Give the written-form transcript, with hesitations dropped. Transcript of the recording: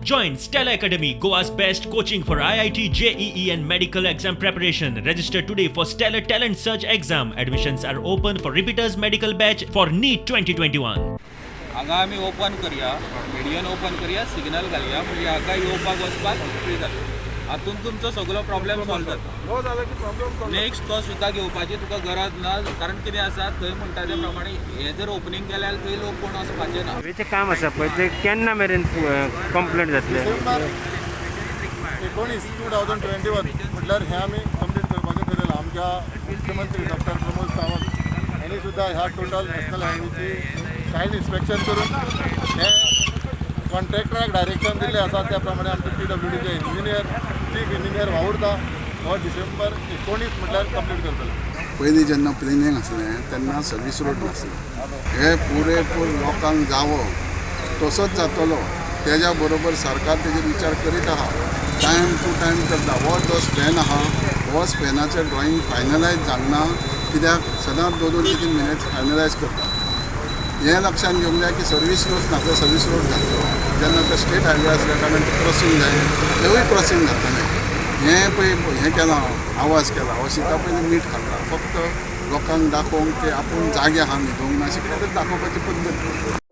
Join Stellar Academy, Goa's best coaching for IIT, JEE, and medical exam preparation. Register today for Stellar Talent Search exam. Admissions are open for repeaters medical batch for NEET 2021. हांगा आमी open करया, median open करया, signal घालया, म्हणजे हाका येवपाक वचपाक free जाता. हातून तुमचो सगळो प्रॉब्लेम सॉल्व जाता. हो जालो की प्रॉब्लेम सॉल्व. नेक्स्ट तो सुद्दां घेवपाची तुका गरज ना, कारण कितें आसा, थंय म्हणटा ते प्रमाणे हे जर ओपनींग केलें जाल्यार थंय लोक कोण वचपाचे ना. हायवेचें काम आसा पळय, तें केन्ना मेरेन कंप्लीट जातलें? डिसेंबर 19 2021 म्हटल्यार हें आमी कंप्लीट करपाचें ठरयलां. आमच्या मुख्यमंत्री डॉक्टर प्रमोद सावंत हांणी सुद्दां ह्या टोटल नॅशनल हायवेची सायट इन्स्पेक्शन करून हे कॉन्ट्रॅक्टराक डायरेक्शन दिल्लें आसा. त्या प्रमाणे आमचे पीडब्ल्यूडीचे इंजिनियर, चीफ इंजिनियर वावुरता. हो डिसेंबर 19 म्हटल्यार कंप्लीट करतले. पयलीं जेन्ना प्लेनींग आसलें तेन्ना सर्वीस रोड नासलो. हे पुरेपूर लोकांक जावो तसोच जातलो. तेज्या बरोबर सरकार तेजेर विचार करीत आहा, टायम टू टायम करता. हो जो स्पॅन आहा, हो स्पॅनाचें ड्रॉइंग फायनलायज जावंक ना, कित्याक सदांच दोन दोन तीन तीन म्हयने फायनलायज करता. हें लक्षांत घेवंक जाय की सर्वीस रोड ना, तो सर्वीस रोड घातलो जेन्ना तो स्टेट हायवे आसल्या कारणान ते क्रॉसींग जाय, तेवूय क्रॉसींग घातलें. हें पळय, हें केलां, आवाज केला, हो शिता पयलीं मीठ खाल्लां, फक्त लोकांक दाखोवंक की आपूण जागे आहा, न्हिदोंक ना, अशें कितें तरी दाखोवपाची पद्दत.